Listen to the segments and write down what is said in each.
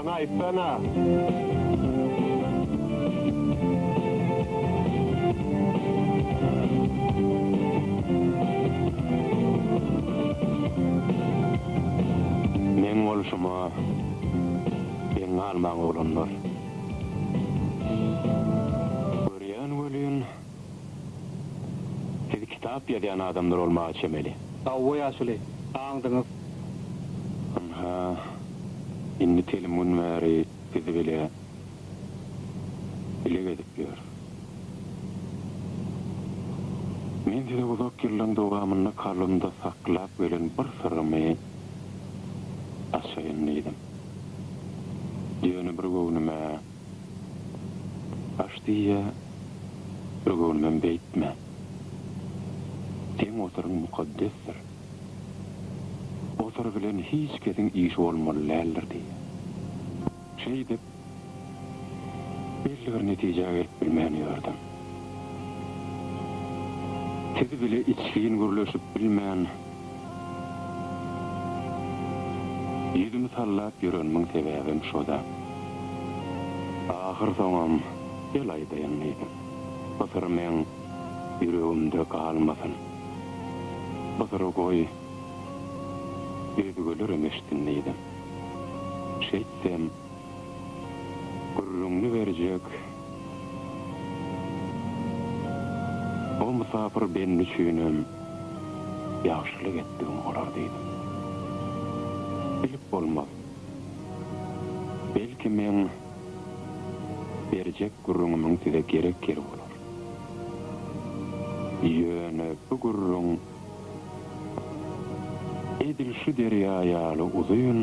Şony aýtsana. Meň bolşuma geň galmaň oglanlar. Görýän welin, siz kitap ýazýan adamlar bolmaga çemeli. Hawa ýaşuly, aňdyňyz. Ynha, indi telim gün bäri sizi bile bile gezip ýörüs. Men size uzak ýyllaň dowamynda kalbymda saklap gelen bir syrymy açaýyn diýdim. Ýöne bir göwnüme aç diýýä, bir göwnümem beýtme. Seň o syryň mukaddesdir. O syr bilen hiç kesiň işi bolmaly däldir diýýä. Şeýdip, belli bir netijä gelip bilmän ýördüm. Siz bile içgin gürleşip bilmän, ýüzümi sallap ýörenimiň sebäbem şo-da. Ahyrsoňam gel aýdaýyn diýdim. Bu syr meň ýüregimde galmasyn. Bu syry goý, özgelerem eşitsin diýdim. Şeýtsem, gürrüňini berjek o mysapyr bendi üçinem ýagşylyk etdigim bolar diýdim. Bilip bolmaz. Belki meň berjek gürrüňimiň size gerek ýeri bolar. Ýöne bu gürrüň Edil şu derýa ýaly uzyn,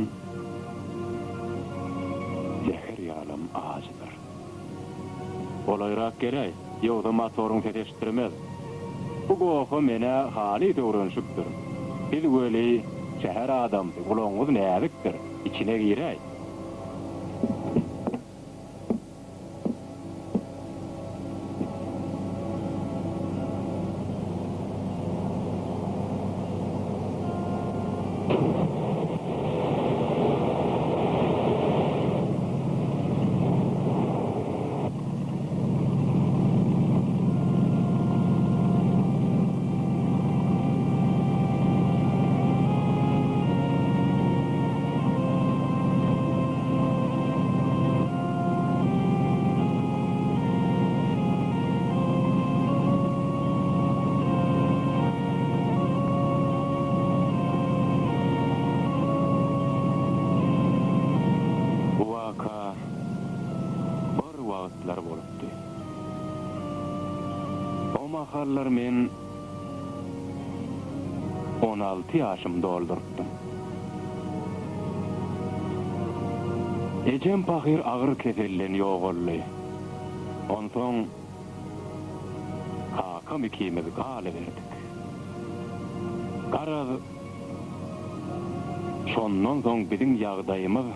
zäher ýalam ajydyr. Golaýrak geläý, ýogsa motoryň sesi eşitdirmez. Bu goha men-ä halys öwrenişipdir. Siz weli şäher adamsy, gulagyňyz näzikdir, içine giräý. Bu waka bir wagtlar bolupdy. O mahallar men 16 ýaşymy doldurypdym. Ejem pahyr agyr keselden ýogaldy. Onsoň kakam ikimiz galyberdik. Garaz, şondan soň biziň ýagdaýymyz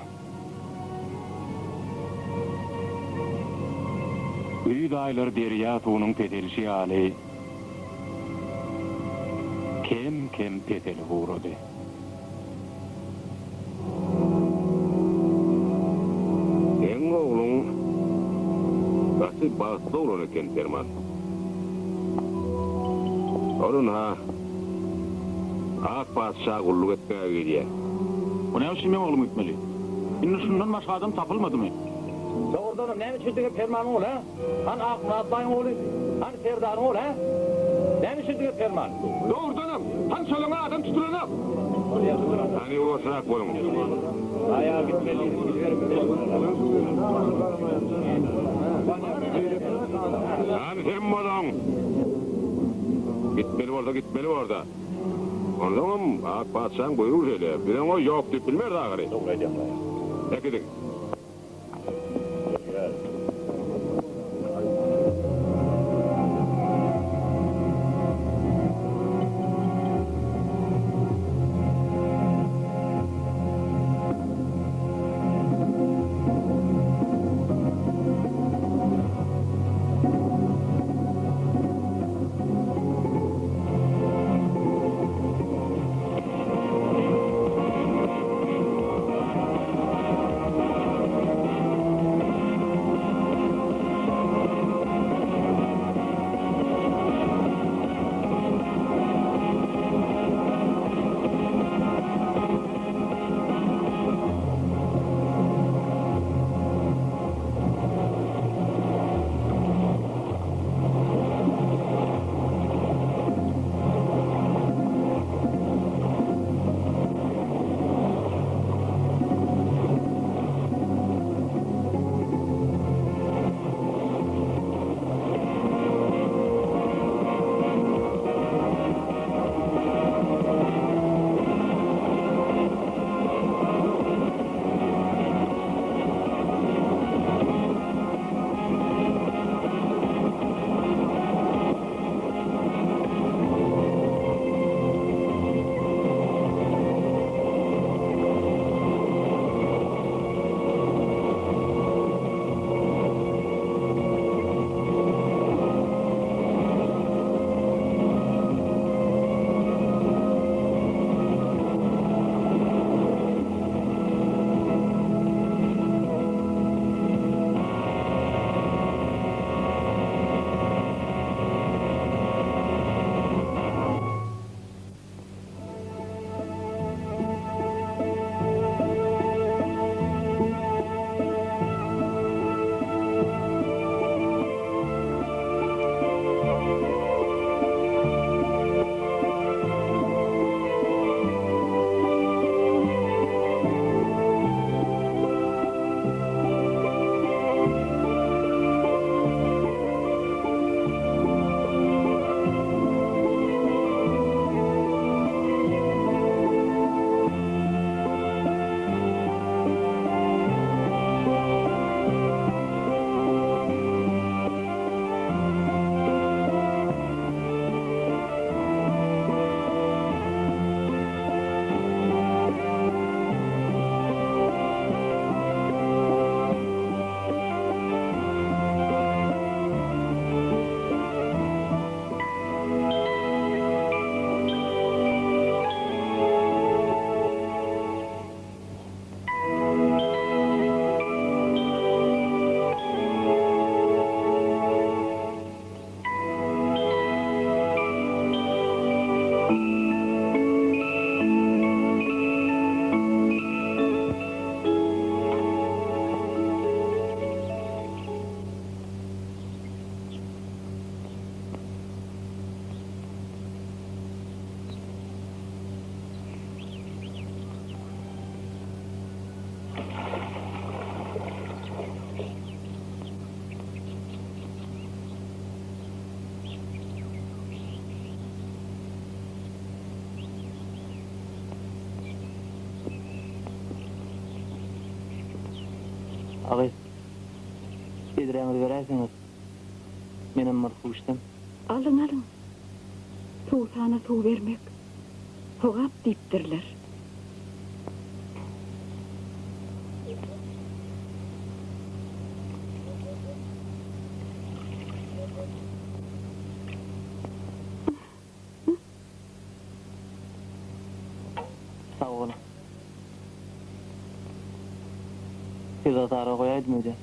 güýz aýlary derýa suwunyň peselişi ýaly kem-kem peselip ugrady. Seň ogluň gaty bagtly oglan eken, Perman. Ol ynha, ak patyşa gulluk etmäge gidýär. O näme üçin meň oglum gitmeli? Indi şundan başga adam tapylmadymy? Dogrudanam, näme üçin diňe Permanyň ogly, hä? Hany Akmyrat baýyň ogly? Hany Serdaryň ogly, hä? Näme üçin diňe Perman? Dogrudanam, hany şolaňa adam tutulanok? Hany ýuwaşrak boluň. Hany sem boluň. Gitmeli bolsa gitmeli borda. Onsoňam ak patyşaň buýrugy şeýle, biz oňa ýok diýip bilmeris ahyry. Dogry aýdýaň daýy. Äkidiň. Agy, bedräňizi beräýseňiz, menem bir suw içsem. Alyň, alyň. Suwsana suw bermek sogap diýipdirler. Sag boluň. Siz azara goýaýdym öýdýän.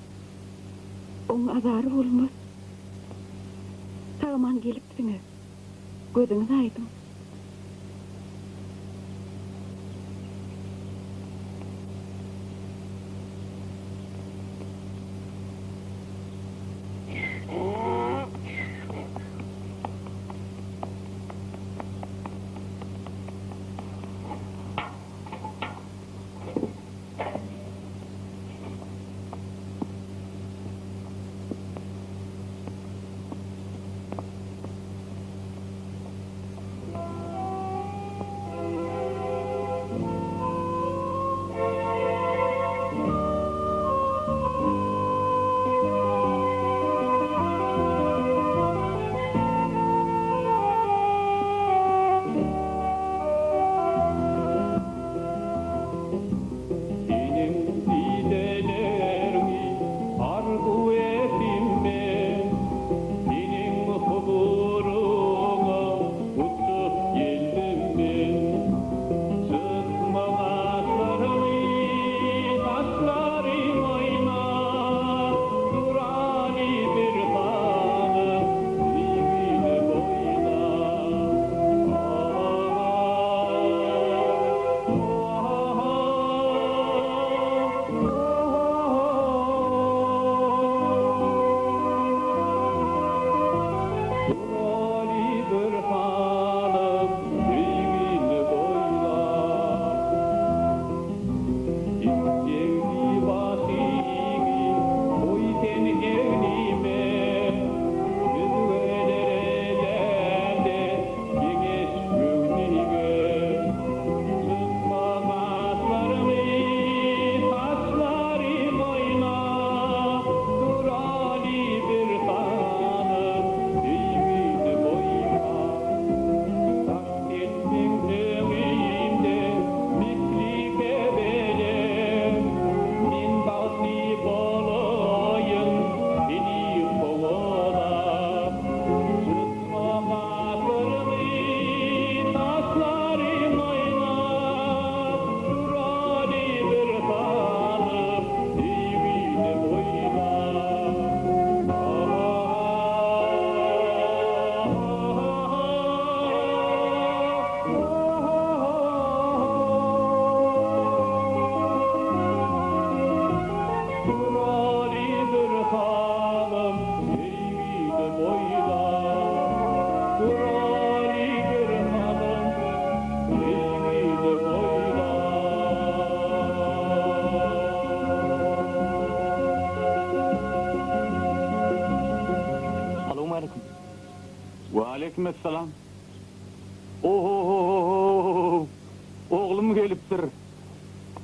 Oň azary bolmaz. Sag-aman gelipsiňiz. Gözüňiz aýdyň. Seniň dideleriňi arzuw etdim men, Seniň huzuryňa uçup geldim men. Çytma gaşlaryňy, saçlaryň oýnap, Duraly bir hanym, söýgini boýlap. Duraly bir hanym, söýgini boýlap. Itjegdi başyňy goý sen egnime, Özgelere däl-de, geňeş göwnüňe. Çytma gaşlaryňy, saçlaryň oýnap, Duraly bir hanym, söýgini boýlap. Daş etdiň öňümde misli kebelek, Men bagtly bolaýyn seni kowalap. Çytma gaşlaryňy, saçlaryň oýnap, Duraly bir hanym, söýgini boýlap. Duralydyr hanym, söýgini boýlap. Duralydyr hanym, söýgini boýlap. Salowmaleýkim. Waleýkim essalam. Ohohohohow! Oglum gelipdir.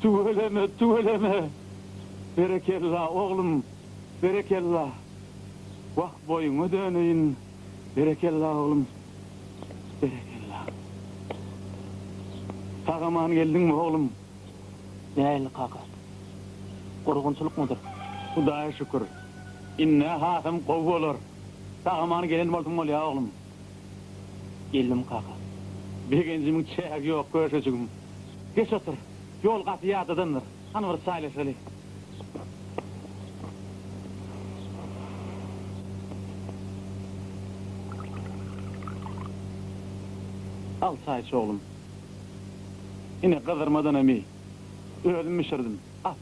Tüweleme, tüweleme! Berekella, oglum, berekella! Wah, boýuňa döneýin. Berekella, oglum, berekella! Sag-aman geldiňmi, oglum? Nähili, kaka? Gurgunçylykmydyr? Hudaýa şükür. Indi-ä hasam gowy bolar. Sag-aman gelen bolsaň bolýar, oglum. Geldim, kaka. Begenjimiň çägi ýok, köşejigim. Geç otur. Ýol gaty ýadadandyr. Hany bir çaýlaşaly. Al çaý iç, oglum. Ine, gyzdyrmadanam iý. Özüm bişirdim. Al.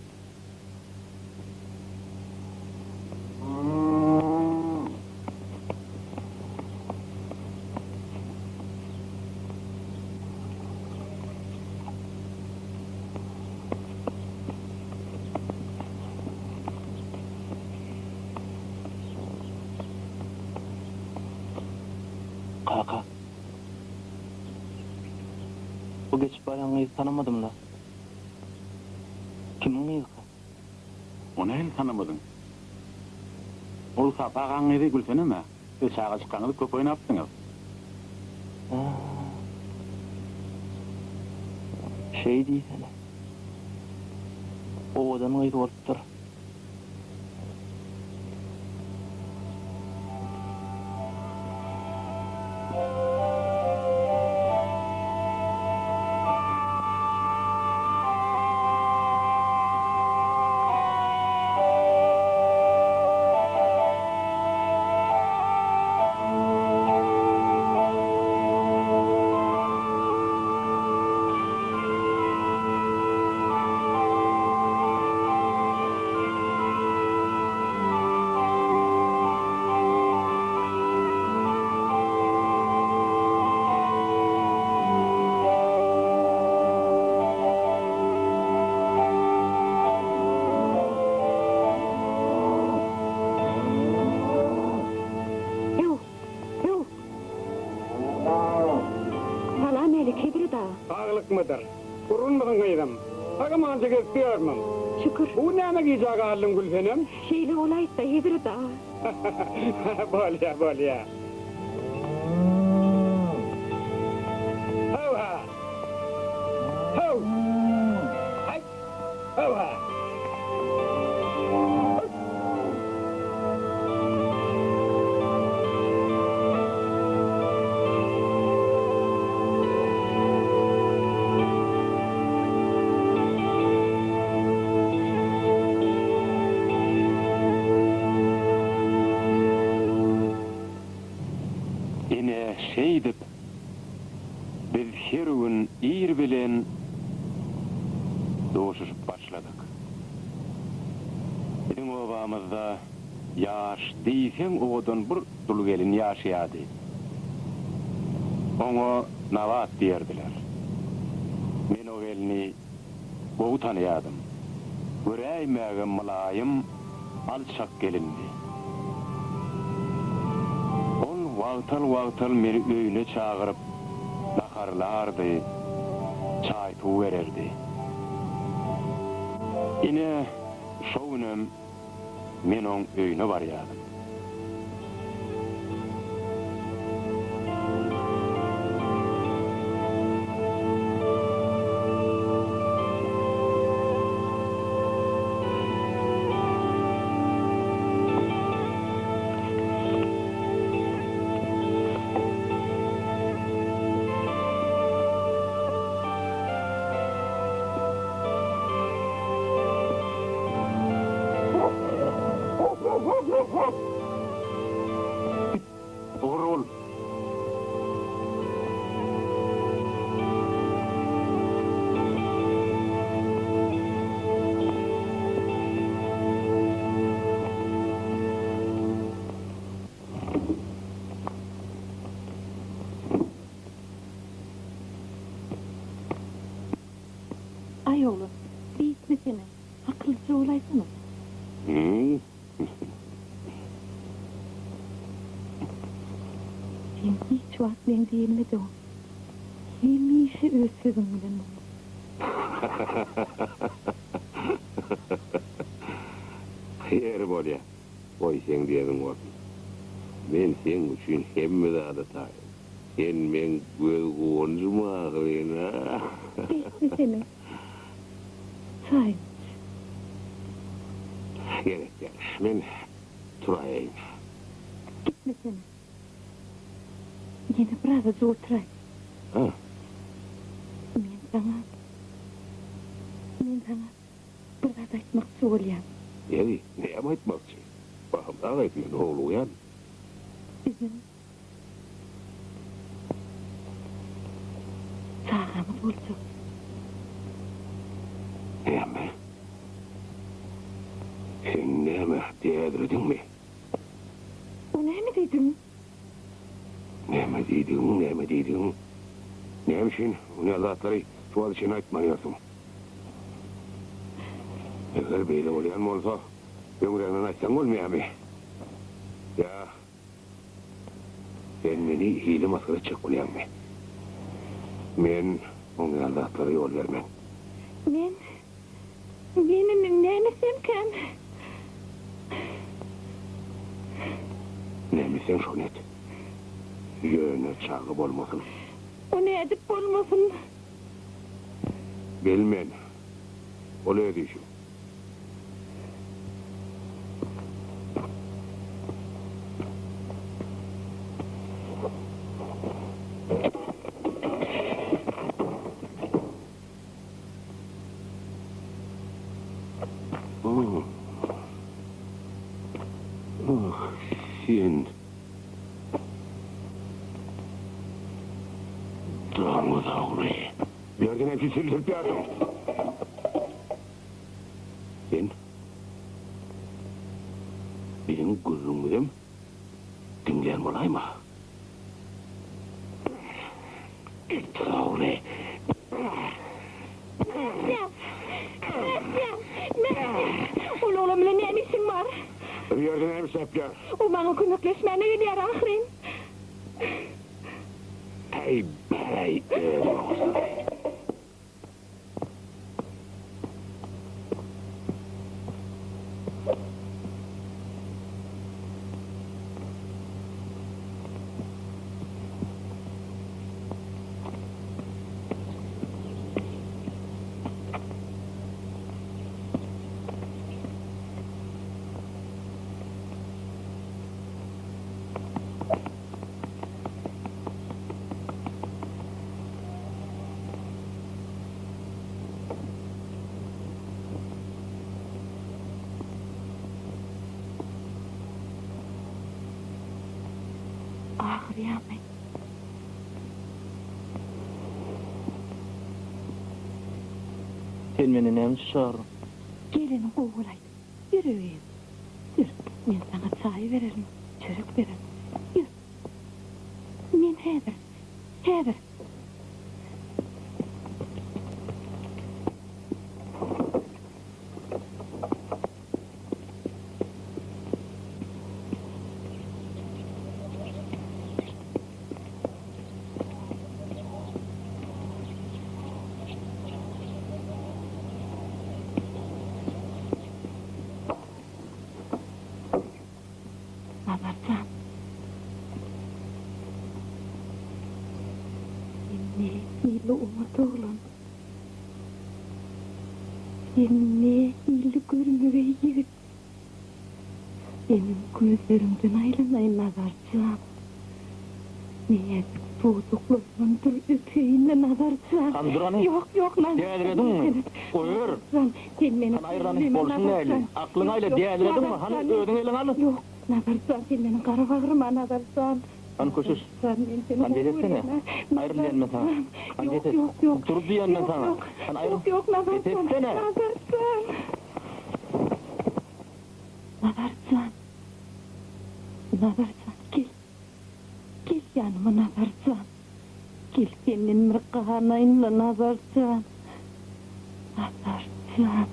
Kaka. Bu geçip barýan gyzy tanamadym-la. Kimiň gyzyka? O nähili tanamadyň? Ol Sapa agaň gyzy Gülsenem-ä. Siz çagajykkaňyz köp oýnapdyňyz. Şeý diýsene. Owadan gyz bolupdyr. Hew! Hew! Salam älik, Hezret aga. Saglykmydyr? Gurgunmysyň gyzym? Sag-amanja gezip ýörmüň? Şükür. Bu gün näme gijä galdyň Gülsenem? Şeýle bolaýtda, Hezret aga. Bolýa, bolýa. Haw-ha! Haw! Haý! Haw-ha! Ine, şeýdip, biz her gün ir bilen duşuşyp başladyk. Biziň obamyzda ýaş, diýseň owadan bir dul gelin ýaşaýardy. Oňa Nabat diýerdiler. Men o gelni gowy tanaýardym. Göräýmäge mylaýym, alçak gelindi. Ol wagtal-wagtal meni öýüne çagyryp, naharlardy, çaý-suw bererdi. Ine, şo günem men oň öýüne barýardym. Ogry bol. Aý oglan, beýtmesene, akyllyja bolaýsana. Sen hiç wagt meň diýenime döwüm. Hemişe öz sözüň bilen bol. Ýeri bolýa, goý seň diýeniň bolsun. Men seň üçin hemme zada taýyn. Sen meň göz guwanjym ahyryn, a? Beýtmesene. Çaýyňy iç. Gerek däl. Men turaýaýyn. Gitmesene. Ýene birazajyk oturaý. Ha. Men saňa, men saňa bir zat aýtmakçy bolýan. Ýeri, näme aýtmakçy? Bahymrak aýt, men howlugýan. Biziň Çagamyz boljak. Näme? Sen näme, dälirediňmi? O näme diýdigiň? Näme diýdigiň, näme diýdigiň? Näme üçin bu ýaly zatlary şu wagta çenli aýtman ýörsüň? Eger beýle bolýan bolsa, öňrägden aýtsaň bolmaýarmy? Ýa Sen meni hile masgara etjek bolýaňmy? Men oň ýaly zatlara ýol bermen. Men, men indi näme etsemkäm? Näme etseň şony et. Ýöne çaga bolmasyn. O nädip bolmasyn? Bilmen. Ol öz işiň. Oh, sen. Doňuz ogly. Bu ýerde näme üçin silterip ýörsiň? Sen biziň gürrüňimizem diňlän bolaýma? It ogly. Mätjan! Mätjan! Mätjan! Ol oglan bilen näme işiň bar? Bu ýerde näme işläp ýör? O maňa kömekleşmäne gelýär ahyryn. Äý, bäý, öz ogluny. Agyrýamy? Sen meni näme üçin çagyrdyň? Geleniň gowy bolaýdy. Ýör öýe. Ýör, men saňa çaý bererin, çörek bererin. Ýör. Men häzir, häzir. Nazar jan. Sen nähili oňat oglan. Sen nähili görmegeý ýigit. Seniň gözleriňden aýlanaý Nazar jan. Näzik dodaklaryňdan öpeýin-le Nazar jan. Hany dur hany. Ýok, ýok Nazar jan. Dälirediňmi? Goýber. Jan, sen meniň Hany aýryl hany, bolşuň nähili? Aklyňy aýla, dälirediňmi? Hany özüň eliňi al. Ýok, Nazar jan, sen meniň gara bagryma Nazar jan. Hany köşeş. Hany bes etsene. Aýryl diýen men saňa. Hany bes et. Dur diýen men saňa. Hany aýryl. Bes etsene. Nazar jan. Nazar jan, gel. Gel ýanyma Nazar jan. Gel senden bir ganaýyn-la Nazar jan. Nazar jan.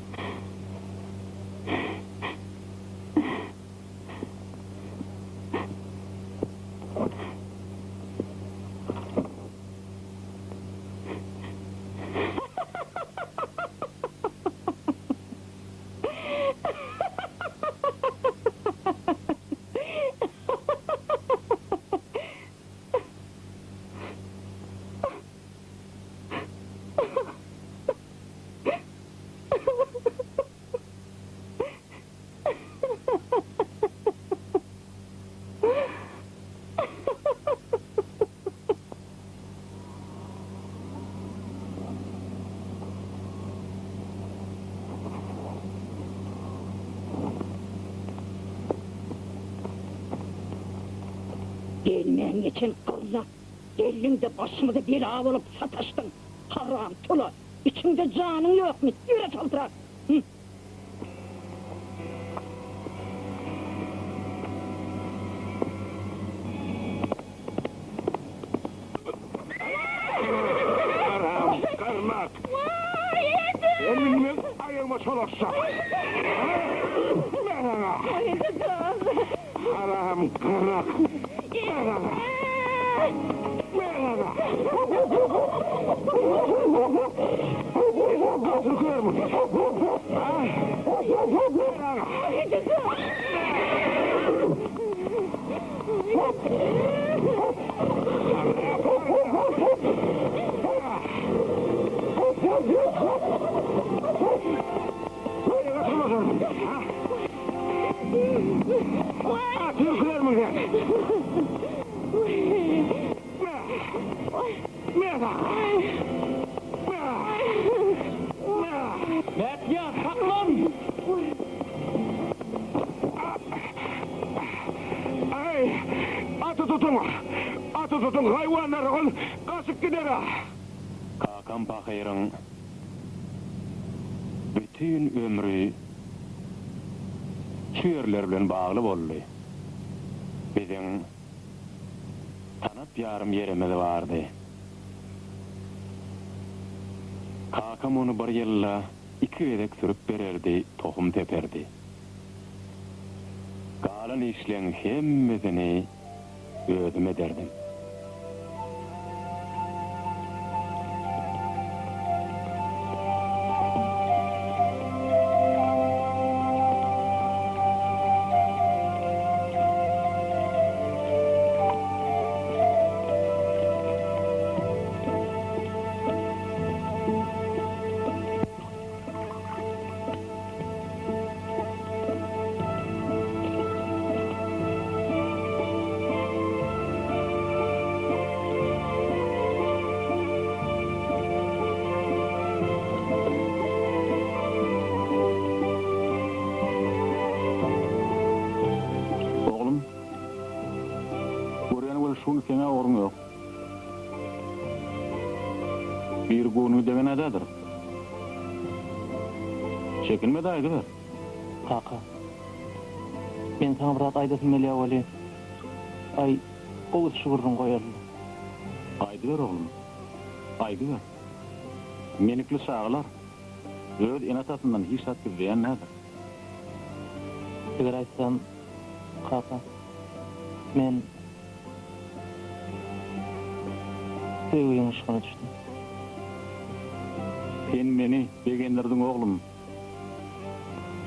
Gelmän geçen gyzla geldiňde başymyza bela bolup sataşdyň. Haram tula. Içiňde janyň ýokmy? Ýöre çaltrak. Hü. Haram garmak. Sen meň aýagyma çolaşjak. Men saňa. Haram garnak. Men saňa. Men saňa. Gaty görmüş. Ha? Men saňa. Mätnyýaz, saklan! Aý, aty tutuň! Aty tutuň, haýwanlar, ol gaçyp gider-ä! Kakam pahyryň bütin ömri şu ýerler bilen bagly boldy. Biziň tanap ýarym ýerimiz bardy. Kakam ony bir ýylda iki gezek sürüp bererdi, tohum seperdi. Galan işleň hemmesini özüm ederdim. Oglum, görýän weli şu gün seň-ä ogruň ýok. Biri göwnüňe degen-ä däldir. Çekinme-de aýdyber. Kaka, men saňa bir zat aýdasym gelýär weli, aý, gowusy şu gürrüňi goýaly. Aýdyber oglum, aýdyber. Menikli çagalar öz ene-atasyndan hiç zat gizleýän däldir. Eger aýtsam, kaka, men söýgüliň yşkyna düşdüm. Sen meni begendirdiň oglum.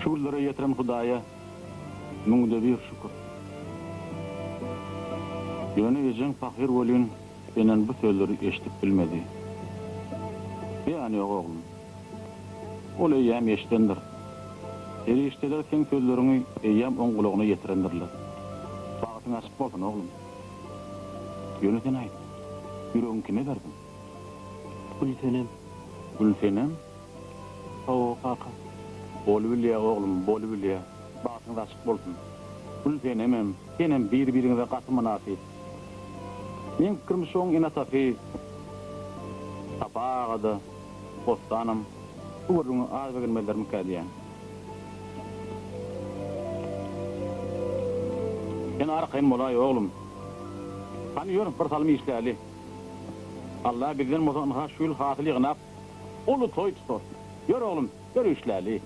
Şu günlere ýetiren Hudaýa müňde bir şükür. Ýöne ejeň pahyr welin senden bu sözleri eşidip bilmedi. Zyýany ýok oglum. Ol eýýäm eşidendir. Perişdeler seň sözleriňi eýýäm oň gulagyna ýetirendirler. Bagtyň açyk bolsun, oglum. Ýöne sen aýt, ýüregiňi kime berdiň? Gülsenem. Gülsenem? Hawa, kaka. Bolubilýä, oglum, bolubilýä. Bagtyňyz açyk bolsun. Gülsenemem, senem bir-biriňize gaty mynasyp. Meň pikirimçe oň ene-atasy Sapa aga-da, Bossanam bu gürrüňe az begenmezlermikä diýýän. Sen arkaýyn bolaý, oglum. Hany ýör, bir salym işläli. Alla bizden bolsa ynha şu ýyl hasyl ýygnap, uly toý tutarys. Ýör, oglum, ýör işläli.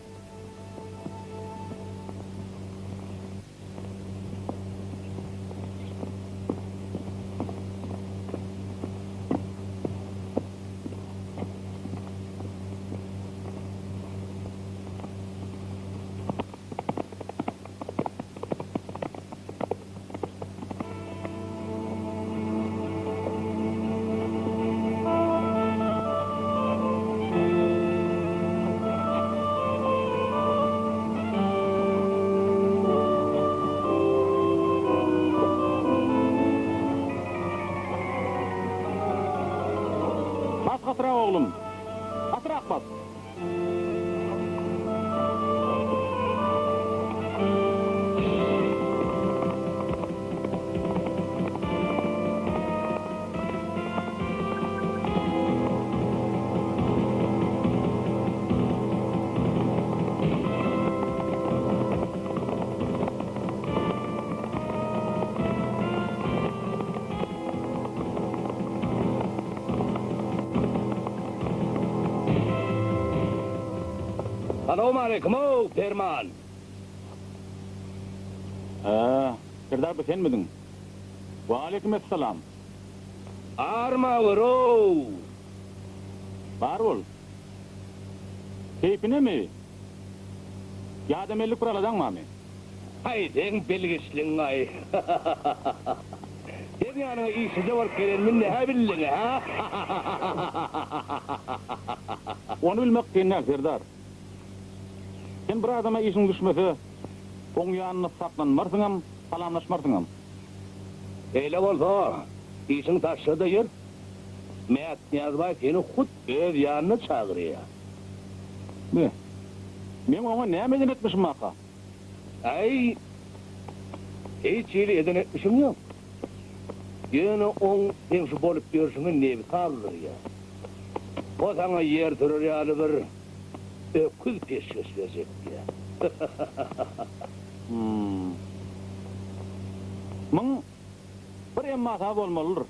Bas gatyrak oglum. Gatyrak bas. Salowmaleýkim-ow, Perman! Hä, Serdar bu senmidiň? Waleýkim essalam! Armawur-ow! Bar bol. Keýpinemi? Ýa-da mellik bir aladaň barmy? Haý, seň bilgiçligiň-aý! Seň ýanyňa işsizje bolup gelenimi nähä bildiň, hä? Ony bilmek kyn däl, serdar. Sen bir adama işiň düşmese, oň ýanynda saklanmarsyňam, salamlaşmarsyňam. Beýle bolsa, işiňi taşla-da ýör. Mätnyýaz baý seni hut öz ýanyna çagyrýar. Be, meň oňa näme eden etmişim barka? Äý, hiç hili eden etmişiň ýok. Ýöne oň seň şu bolup ýörşüňe nebsi aldyrýar. O saňa ýer sürer ýaly bir öküz peşgeş berjek diýýär. Hum. Muň bir emmasy-a bolmalydyr.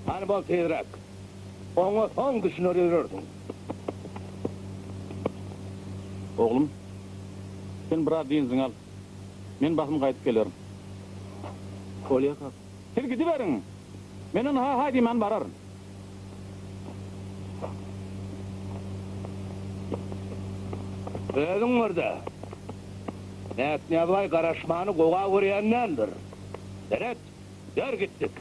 Hany bol tizräk. Oňa soň düşüner ýörersiň. Oglum, sen biraz dynjyňy al. Men basym gaýdyp gelerin. Bolýa kaka. Siz gidiberiň. Men ynha haý diýmän bararyn. Özüň gör-dä. Mätnyýaz baý garaşmany gowa görýän däldir. Seret, ýör gitdik.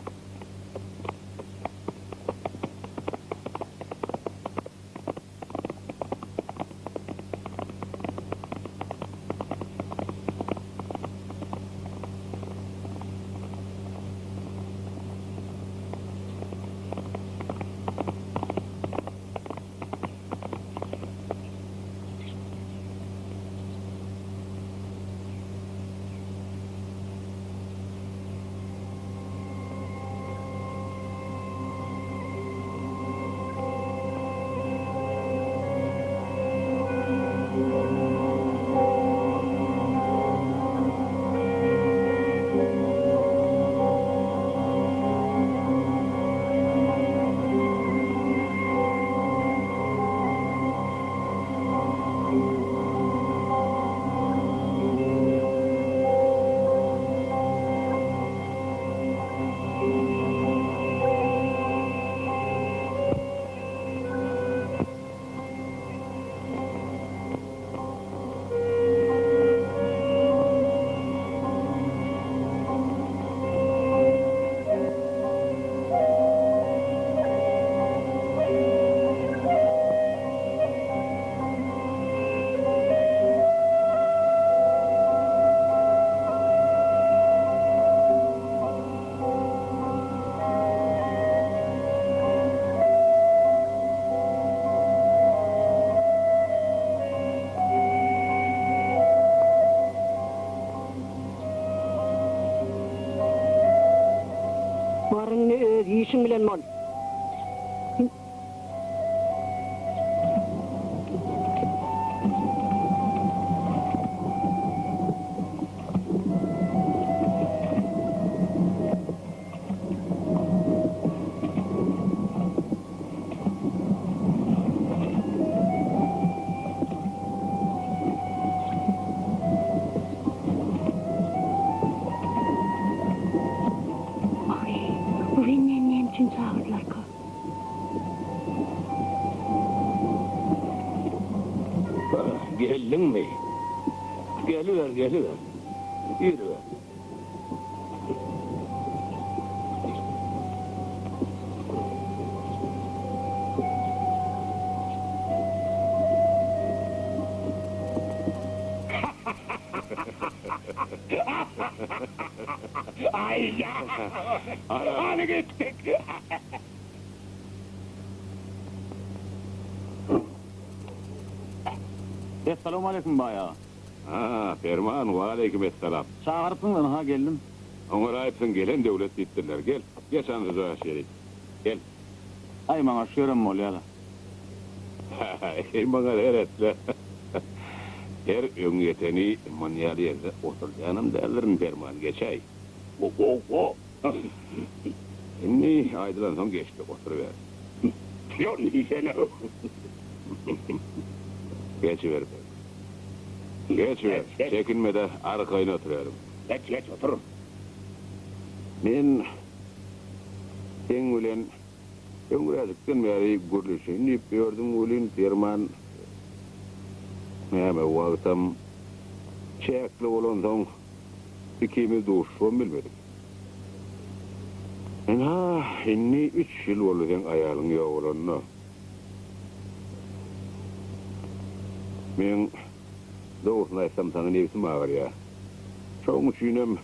Bar indi öz işiň bilen bol. Aý, bu bendäni näme üçin çagyrdylarka? Geldiňmi? Geliber, geliber. Ýürüber. Hany gitdik. Essalawmaleýkim baý aga. Ha, Perman, waleýkim essalam. Çagyrypsyňyz, ynha geldim. Oňaraýypsyň, gelen döwlet diýipdirler. Gel, geç anjyja şerik. Gel. Aý, maňa şu ýerem bolýa-la. Eý, maňa seret-le. Her öňýeteni munýaly ýerde oturdýanam däldirin, Perman, geçäý. Ho-ho-ho! Indi aýdylansoň geçdi, oturyber. Ýok, diýsene. Geçiber, Perman. Geçiber, çekinme-de, arkaýyn oturyberin. Geç, geç, otur. Men seň bilen öňräjikden bäri gürleşeýin diýip ýördüm welin, Perman, näme, wagtam çäkli bolansoň, ikimiz duşuşybam bilmedik. Ynha, indi üç ýyl boldy seň aýalyň ýogalanyna. Meň Dogrusyny aýtsam, saňa nebsim agyrýar. Şoň üçinem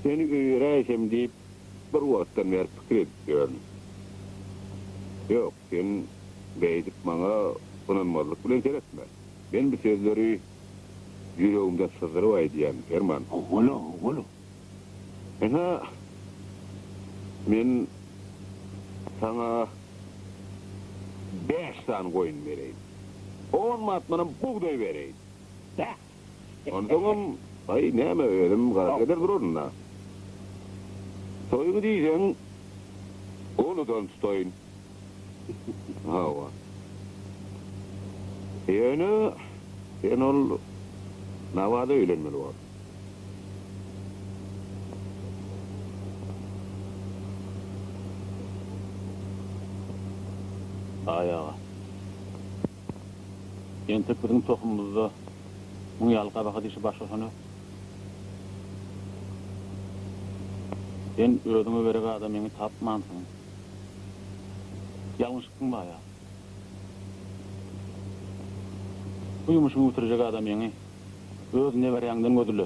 seni öýeräýsem diýip, bir wagtdan bäri pikir edip ýörün. Ýok, sen beýdip maňa ynanmazlyk bilen seretme. Men bu sözleri ýüregimden syzdyryp aýdýan, Perman. Howwa-la, howwa-la. Ynha, men saňa bäş sany goýun bereýin. On batmanam bugdaý bereýin. Bäh! Onsoňam, aý, näme, özüm garak eder duraryn-da. Toýuňy diýseň, uludan tutaýyn. Hawa. Ýöne sen ol Nabada öýlenmeli bor. Aý aga. Entek biziň tohumymyzda muň ýaly gabahat işi baş goşan ýok. Sen özüňe gerek adamyňy tapmansyň. Ýalňyşypsyň baý aga. Bu ýumuşyňy bitirjek adamyňy öz neberäňden gözle.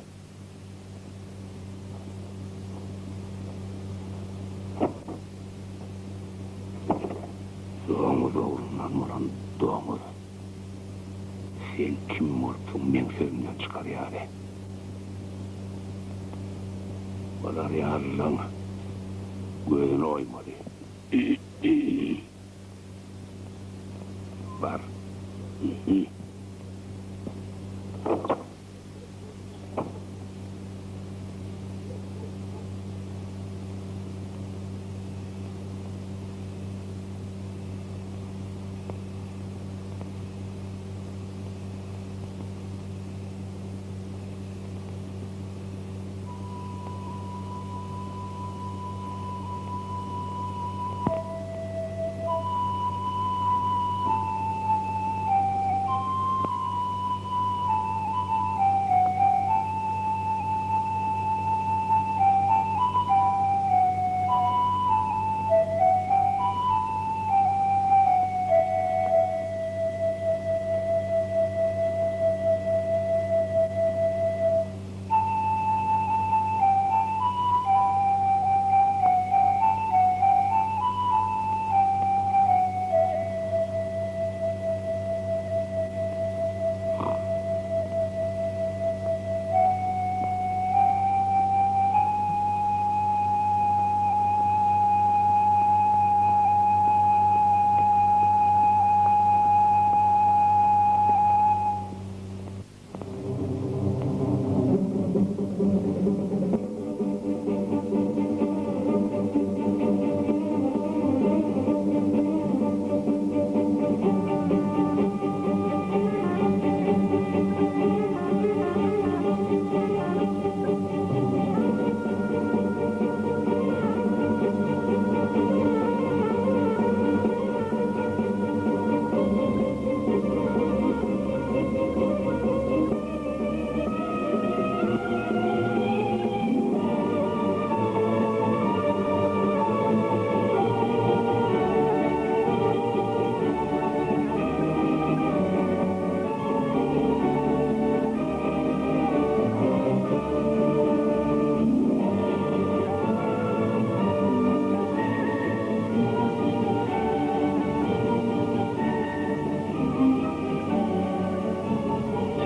Doňuz oglundan bolan doňuz. Sen kim bolupsyň meň sözümden çykar ýaly. Olar ýalylaň gözüni oýmaly. Bar.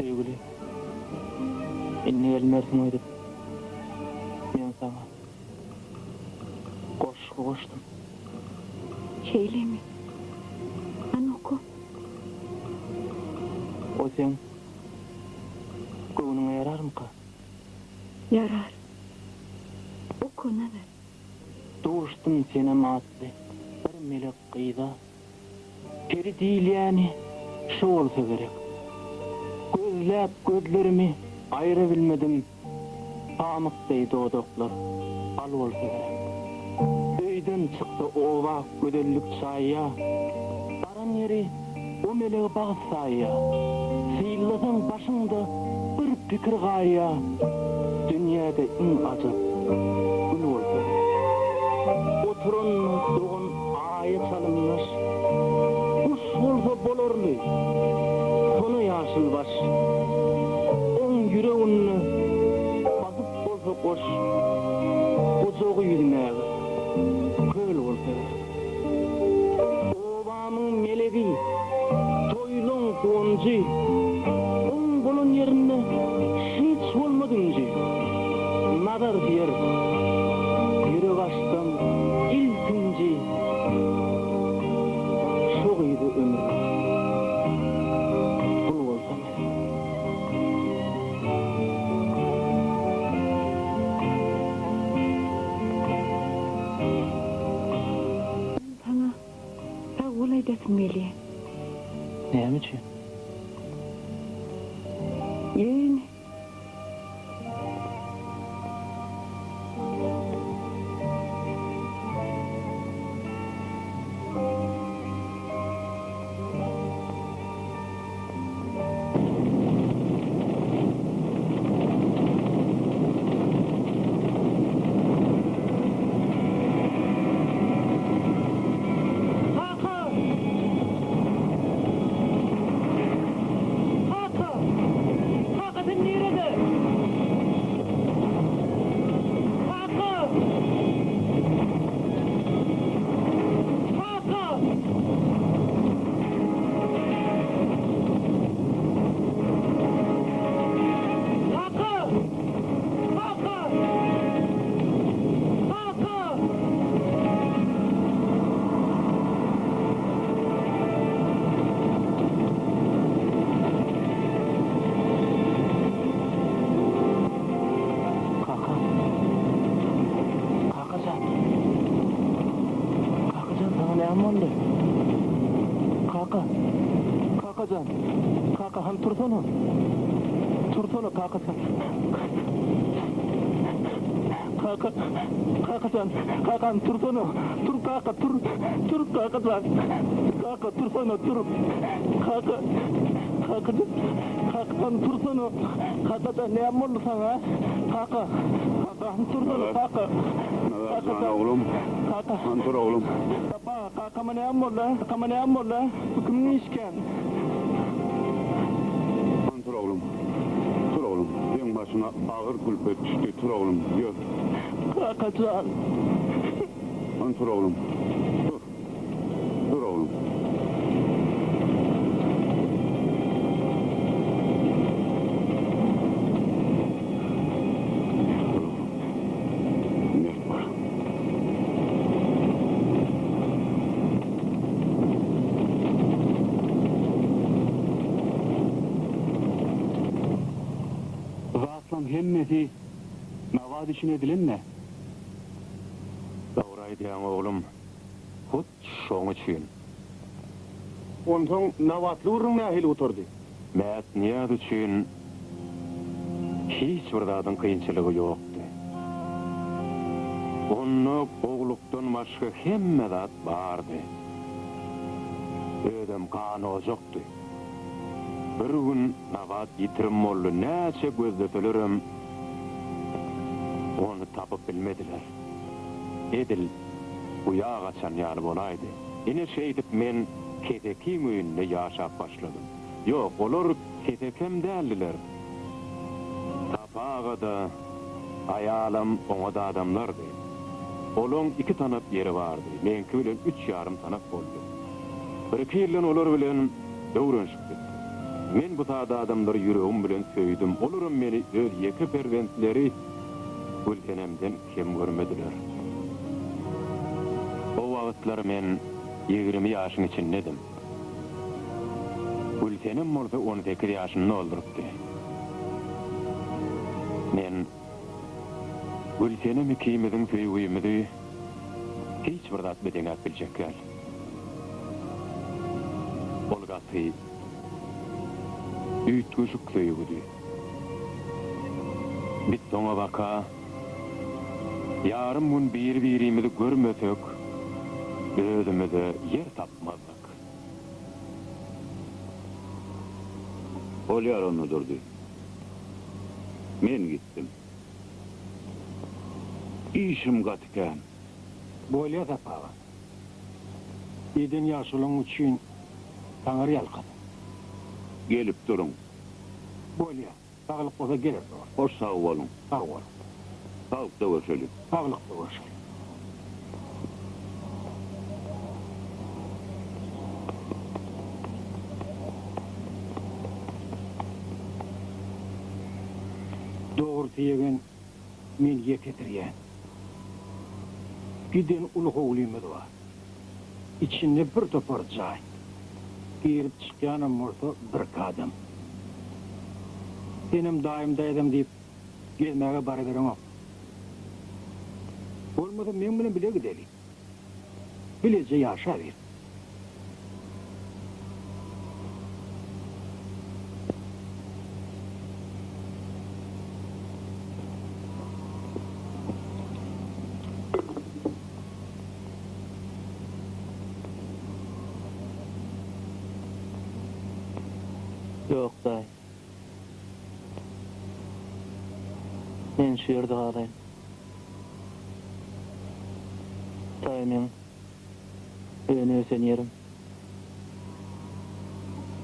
Söýgüli, indi gelmersiň öýdüp, men saňa goşgy goşdum. Şeýlemi? Hany oka. O seň göwnüňe ýararmyka? Ýarar. Oka, Nazar. Duşdum Senem atly bir melek gyza. Peri diýilýäni şu bolsa gerek. Gözläp gözlerimi aýra bilmedim, Pamyk deý dodaklar bal bolsa gerek. Öýden çyksa oba gözellik çaýýa, Baran ýeri o melegi bagt saýýa. Synlasaň başyňda bir pikir gaýýa, Dünýäde iň ajap gül bolsa gerek. Oturanda dogan Aýa çalymdaş, guş bolsa bolarly, sona ýaşyl baş. Oň ýüreginde basyp bolsa goş, gujagy ýüzmäge köl bolsa gerek. ynjy, Oň bolan ýerinde hiç bolmaz ünji. Nazar diýer, ýürek açsam ilkinji, Şo gyza ömürlik gul bolsam men. Men saňa sag bol aýdasym gelýär. Näme üçin? Ýöne. Kaka! Kaka! Kaka sen nirede? Kaka! Kaka! Kaka! Kaka! Kaka! Kaka. Kaka jan. Kaka jan saňa näme boldy? Kaka. Kaka jan. Kaka han tursana. Tursana kaka jan. Kaka. Kaka jan. Kaka han tursana. Tur kaka tur. Tur kaka jan. Kaka tursana tur. Kaka. Kaka jan. Kaka han tursana. Kaka jan näme boldy saňa? Kaka. Kaka han tursana kaka. Nazar jan oglum. Kaka. Han tur oglum. Sapa, kakama näme boldy? Kakama näme boldy? Bu kimiň işkän? Han tur oglum. Tur oglum. Seň başyňa agyr külpet düşdi. Tur oglum. Ýör. Kaka jan. Han tur oglum. Tur. Tur oglum. Mert bol oglum. Mert bol. Zatlaň hemmesi Nabat üçin edilen-dä. Dogry aýdýaň oglum. Hut şoň üçin. Onsoň Nabatly gürrüň nähili gutardy? Mätnyýaz üçin hiç bir zadyň kynçylygy ýokdy. Onda gowlukdan başga hemme zat bardy. Özem ganojakdy. Bir gün Nabat ýitirim boldy, näçe gözleselerem, ony tapyp bilmediler. Edil guýa gaçan ýaly bolaýdy. Ine şeýdip men kesekiň öýünde ýaşap başladym. Ýok, olar kesekem däldiler. Sapa aga-da, aýalam oňat adamlardy. Olaň iki tanap ýeri bardy, meňki bilen üç ýarym tanap boldy. Birki ýyldan olar bilen öwrenişip gitdim. Men bu sada adamlary ýüregim bilen söýdüm, olaram meni öz ýeke perzentleri Gülsenemden kem görmediler. O wagtlar men 20 ýaşyň içindedim. Gülsenem bolsa 18 ýaşyny doldurypdy. Men Gülsenem ikimiziň söýgimizi hiç bir zat deňäp biljek däl. Ol gaty üýtgeşik söýgüdi. Biz soňabaka ýarym gün biri-birimizi görmesek, özümize ýer tapmazdyk. Bolýar onda Durdy. Men gitdim. Işim gaty kän. Bolýa Sapa aga. Eden ýagşylygyň üçin Taňry ýalkasyn. Gelip duruň. Bolýa. Saglyk bolsa geler dost. Hoş sag boluň. Sag boluň. Saglykda görşeliň. Saglykda görşeliň. Alty ýegen men ýeke sürýän. Giden uly howlymyz bar. Içinde bir topar jaý. Girip çykýanam bolsa birki adam. Senem daýym daýzam diýip gezmäge barybereňok. Bolmasa meň bilen bile gideli. Bileje ýaşaber. Ýok, daýy. Men şu ýerde galaýyn. Daýy meň öne-ösen ýerim.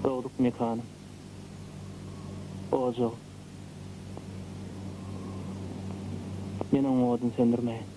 Dogduk mekanym. Ojagym. Men oň oduny söndürmäýin.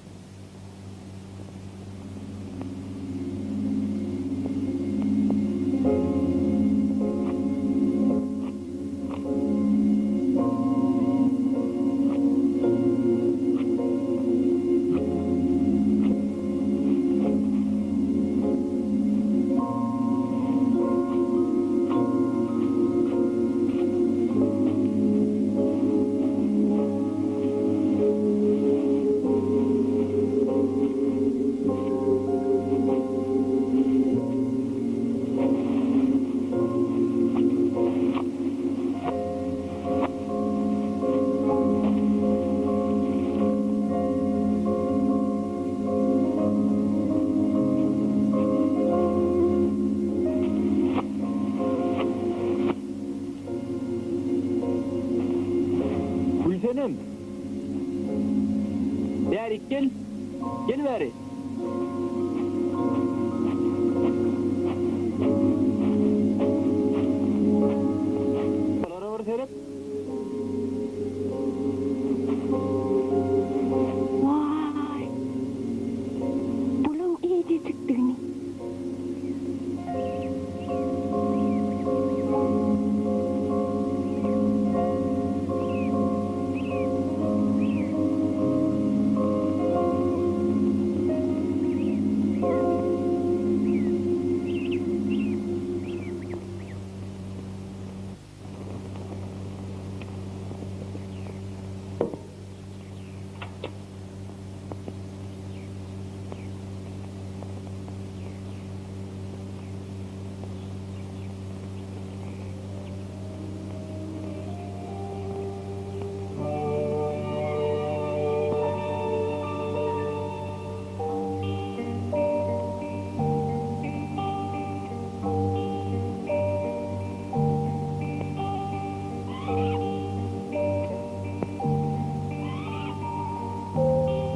Gülsenem! Bärik gel! Gel bäri! Bulara bir seret! Waý! Bulaň eýjejikdigini!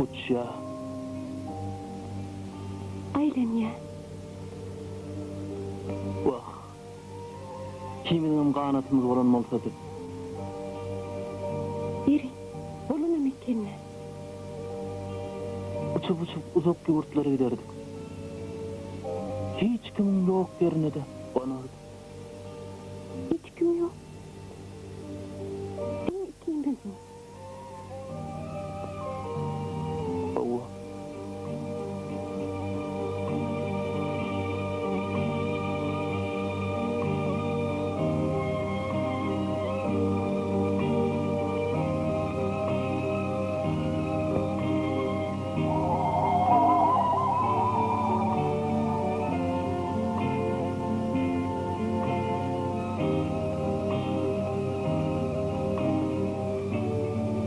Uçýa. Aýlanýa. Wah. Ikimiziňem ganatymyz bolan bolsady. Ýeri, bolanam eken-dä. Uçup-uçup uzak ýurtlara giderdik. Hiç kimiň ýok ýerine-de gonardyk. Hiç kim ýok. Diňe ikimizmi? Hawa.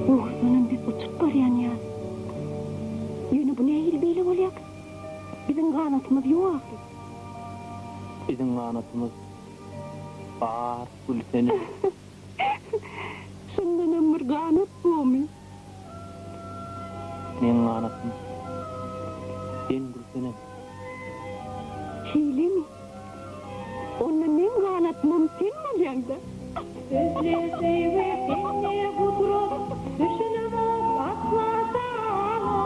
Dogrudanam biz uçup barýan ýaly. Ýöne bu nähili beýle bolýarka? Biziň ganatymyz ýok ahyry. Biziň ganatymyz bar, Gülsenem. Şundanam bir ganat bormy? Meň ganatym sen, Gülsenem. Şeýlemi? Onda meň ganatymam sen bolýaň-da. Bizde söýgi sende gudrat, Düşünemok asla saňa.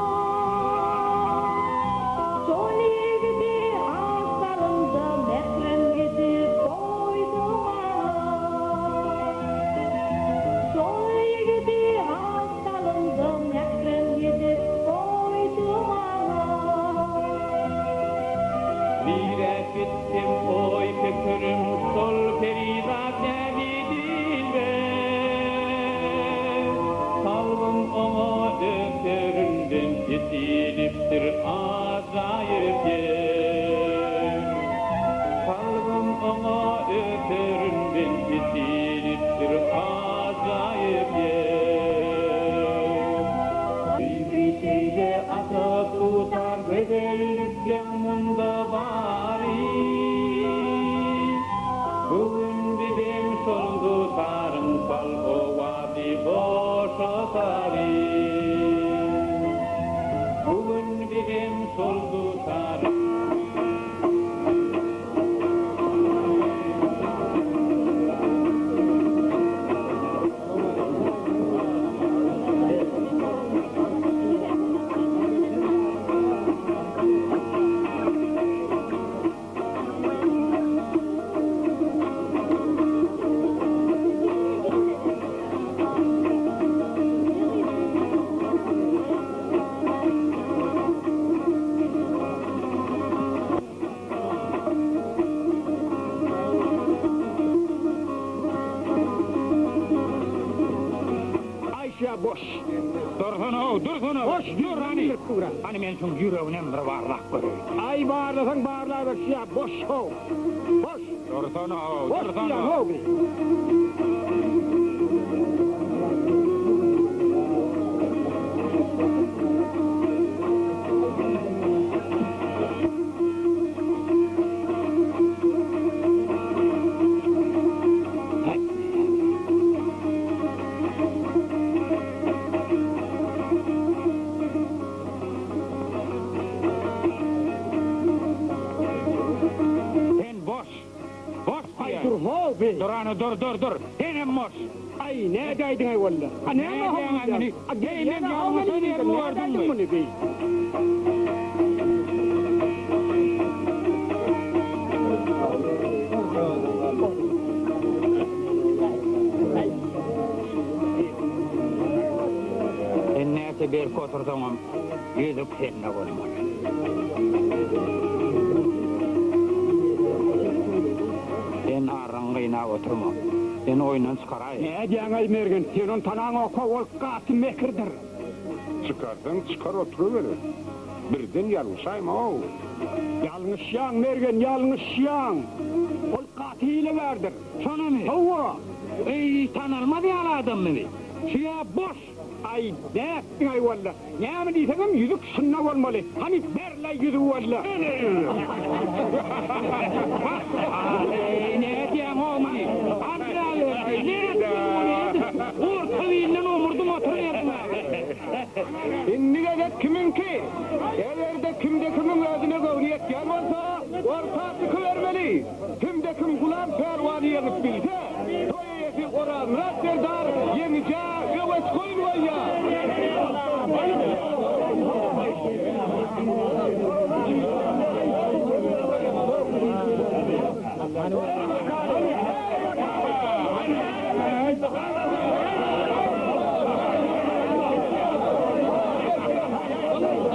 Şol ýigidi az salymda Mährem edip goýdy maňa. Şol ýigidi az. boş. Dursana-ow, dursana! Boş, Dur hany! Hany men şuň ýüreginem bir barlap göreýin. Aý, barlasaň barlaber, şu ýa boş-how. Boş! Dursana-ow, Boş dursana! diýýän-how bi. Sen boş! Boş Aý, diýýän! dur-how bi. Dur hany, dur, dur, dur! Senem boş! Aý, nädäýdiň-aý walla? A näme how Nädýäň-aý diýýäň? muny? A Eý, men gelýän-ä how ýalňyşan meni ýerimi diýdim, nädäýdiň gördüňmi? muny bi? Sen näçe berk otursaňam, ýüzük sende bolmaly. Sen arryňy gynap oturma. Seni oýundan çykaraýyn. Nädýäň-aý, Mergen, sen ony tanaňok-ow, ol gaty mekirdir. Çykarsaň çykar oturyberer. Birden ýalňyşaýma-ow. Ýalňyşýaň, Mergen, ýalňyşýaň. Ol gaty hilegärdir. Şonamy? Hawa. Eý, tanalmaz ýaly adammy bi? Şu-ýa boş! Aý, nätdiň-aý walla? Näme diýseňem ýüzük şunda bolmaly. Hany, ber-le ýüzügi walla. Ene ýüzük! Eý, nädýäň-ow muny? Alla-berdi, nätdiň muny? Orta bilinden omurdyň oturyberdiň-ä. Indi gezek kimiňki? Eger-de kimde-kimiň özüne göwni ýetýän bolsa, orta çykybermeli. Kimde-kim Gulam pälwany ýeňip bilse, toý eýesi Orazmyrat serdar ýeňijä öweç goýun goýýar.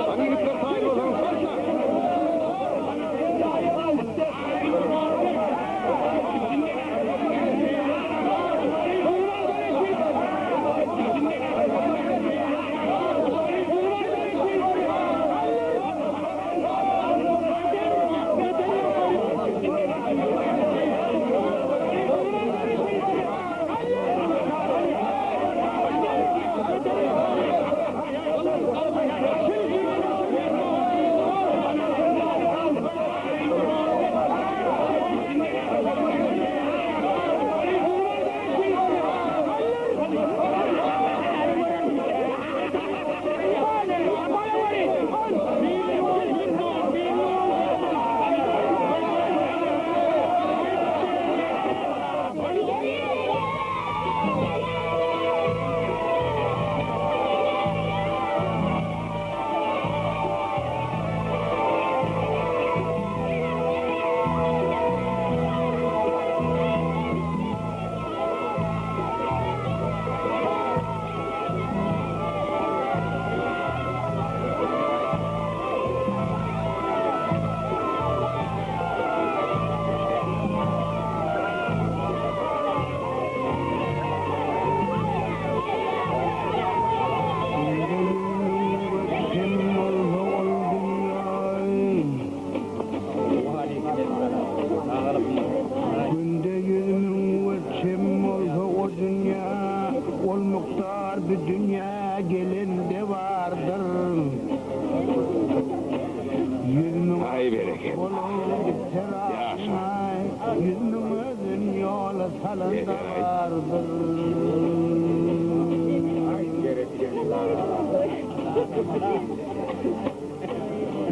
Hany ýigitler taýyn bolsaňyz başlaň! Günde 100 000 we çem bolsa o dünýä, ol mukdar bu dünýä gelende bardyr. 100 000 Aý berekella. bolup gitse Ýaşa. 100 000 özün ýola salanda Yeter-aý. bardyr.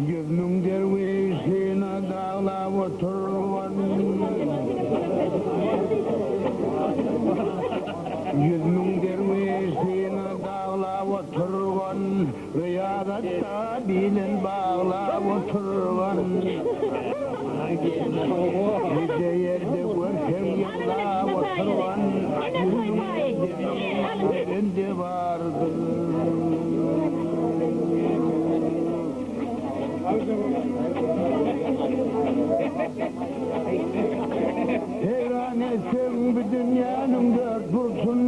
100 000 derwişine daglap oturgan 100 000 derwişine daglap oturgan Riýazatda bilin baglap oturgan Gije ýerde görseň ýyglap oturgan 100 000 derwişinde bardyr. Heýran etseň bu dünýäniň dört burçun.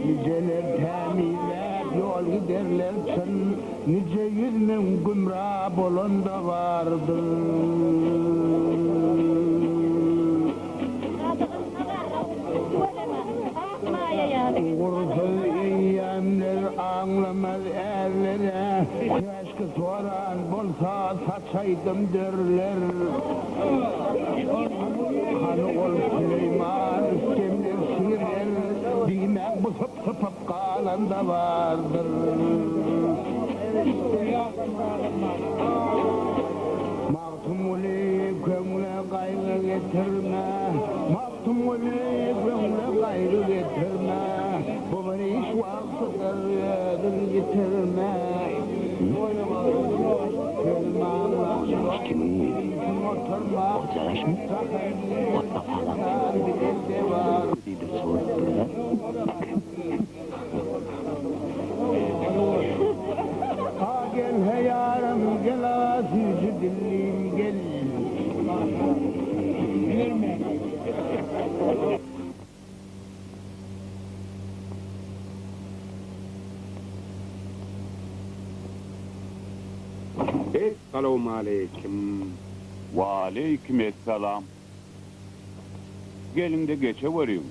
Nijeler tämizläp ýol giderler çyn, Nije 100 000 gümra bolan-da bardyr. Ugursyz eýýämler aňlamaz ärlere, Käşki soran bolsa saçaýdym dörler. Hany ol Süleýman rüstemler şirler, Diýmän busup sypyp galan-da bardyr. Magtymguly köňle gaýgy getirme, Magtymguly köňle gaýgy getirme, Bu bir iş wagtydyr özüň ýitirme. Sözüm aňla, Kimiň gyzy? oturma, Gojalaşmy? Otbasalam. Diýdirçi bolupdyr-a. Ha gel he ýarym gel a süýji dillim gel. Essalawmaleýkim. Waleýkim essalam. Geliň-de geçeweriň,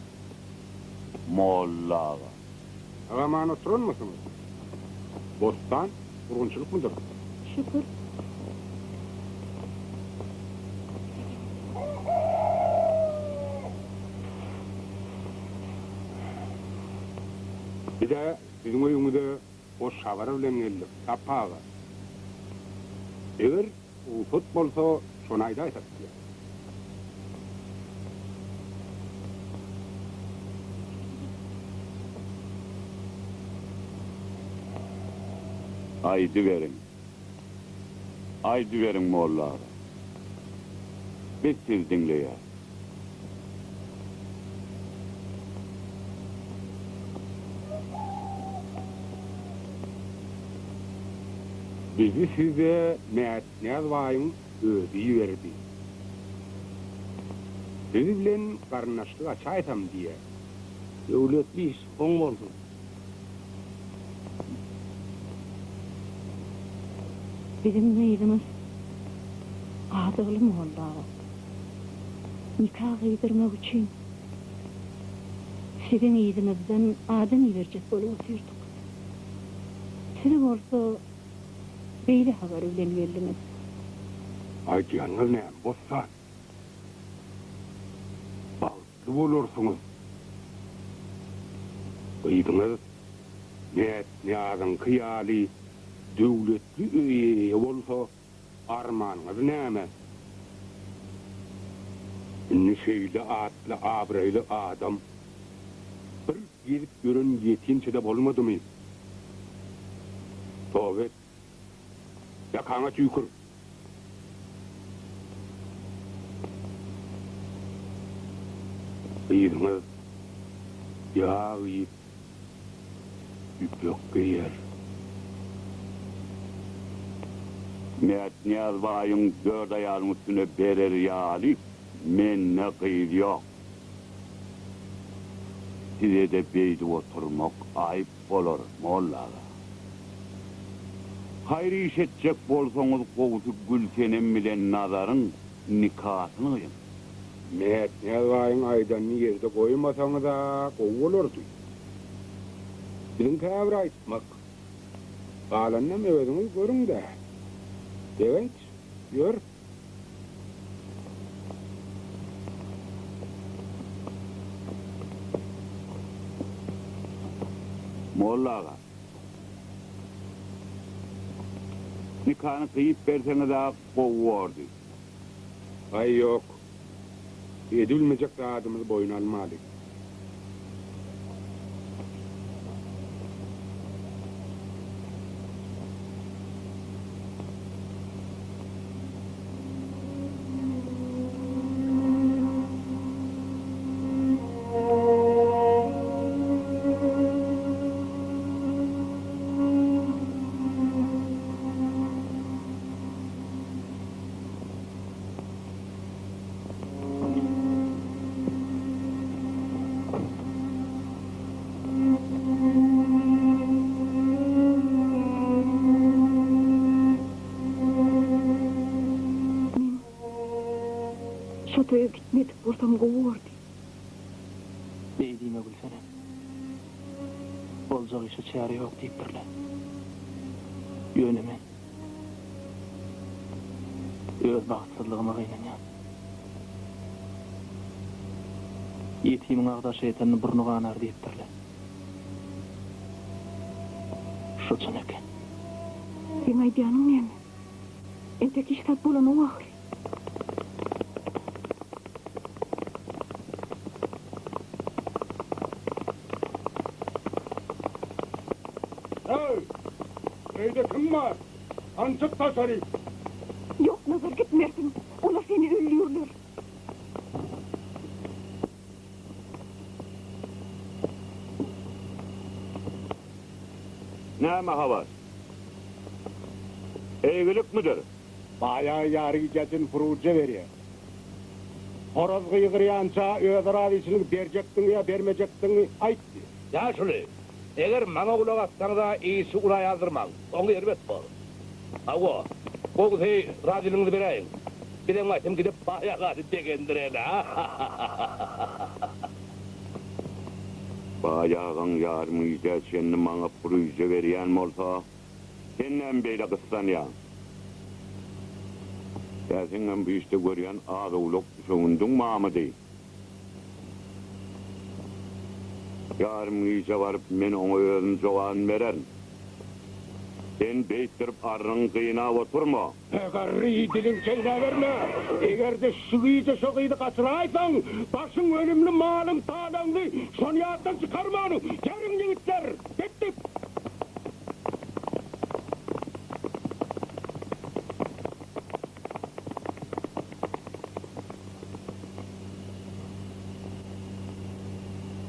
molla aga. Sag-aman oturanmysyňyz? Bossan, gurgunçylykmydyr? Şükür. Biz-ä siziň öýüňize hoş habar bilen geldik, Sapa aga. Eger rugsat bolsa, şony aýdaýsak diýýäs. Aýdyberiň. Aýdyberiň, molla aga. Biz sizi diňleýäris. Bizi size Mätnyýaz baýyň özi iberdi. Siz bilen garyndaşlyk açaýsam diýýär. Döwletli iş oň bolsun. Biziň gyzymyz Adygly molla aga. Nika gyýdyrmak üçin siziň yzyňyzdan adam iberjek bolup otyrdyk. Siz bolsa beýle habar bilen geldiňiz. Aýdýanyňyz näme, Bossan? Bagtly bolarsyňyz. Gyzyňyz Mätnyýazyňky ýaly döwletli öýe eýe bolsa, armanyňyz näme? Indi şeýle atly-abraýly adam bir gezip ýören ýetimçe-de bolmadymy? Toba et, ýakaňa tüýkür! Gyzyňyz ýag iýip, ýüpek geýer. Mätnyýaz baýyň dört aýalyň üstüne berer ýaly mende gyz ýok. Size-de beýdip oturmak aýyp bolar, molla aga. Haýyr iş etjek bolsaňyz gowusy Gülsenem bilen Nazaryň nikasyny gyýyň. Mätnyýaz baýyň aýdanyny ýerde goýmasaňyz-a gowy bolardy. Biziň käbir aýtmak. Galanynam özüňiz görüň-dä. Begenç, ýör. Molla aga. Nikany gyýyp berseňiz-ä gowy bordy. Aý, ýok. Edibilmejek zadymyzy boýun almaly. gowy bordy. Beý diýme Gülsenem. Boljak işe çäre ýok diýipdirler. Ýöne men öz bagtsyzlygyma gynanýan. Ýetimiň agdaşa ýetende burny ganar diýipdirler. Şu çyn eken. Seň aýdýanyň näme? Entek hiç zat bolanok ahyry. Heý! Öýde kim bar? Hany çyk daşaryk! Ýok, Nazar, gitmersiň. Olar seni öldürerler. Näme habar? Eýgilikmidir? Baýagy ýary gijäçen puruja berýär. Horaz gygyrýança öz razyçylygy berjekdiňi ýa bermejekdigiňi aýt diýýär. Ýaşuly, eger maňa gulak assaňyz-a işi ula ýazdyrmaň, oňy erbet bor. Hawa, gowusy razylygyňyzy beräýiň. Bizem gaýtam gidip baýagany begendireli-a. Baý agaň ýarym gijä çenli maňa puryja berýän bolsa, sen näme beýle gyssanýaň? Ýa seňem bu işde görýän az-owlak düşewündiň barmydy? Ýarym gije baryp men oňa özüm jogabyny bererin. Sen beýtdirip arryňy gynap oturma. Garry, diliňi çeýnäberme! Eger-de şu gije şo gyzy gaçyraýsaň, başyň ölümli, malyň talaňly, şony ýatdan çykarmanyň! Geriň, ýigitler! Gitdik!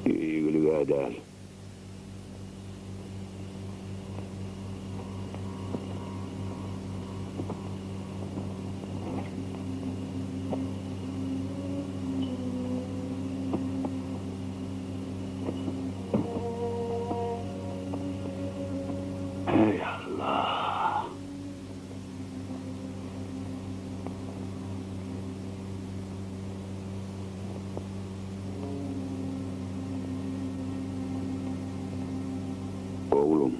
Eýgilig-ä däl. Eý, Allah! Oglum,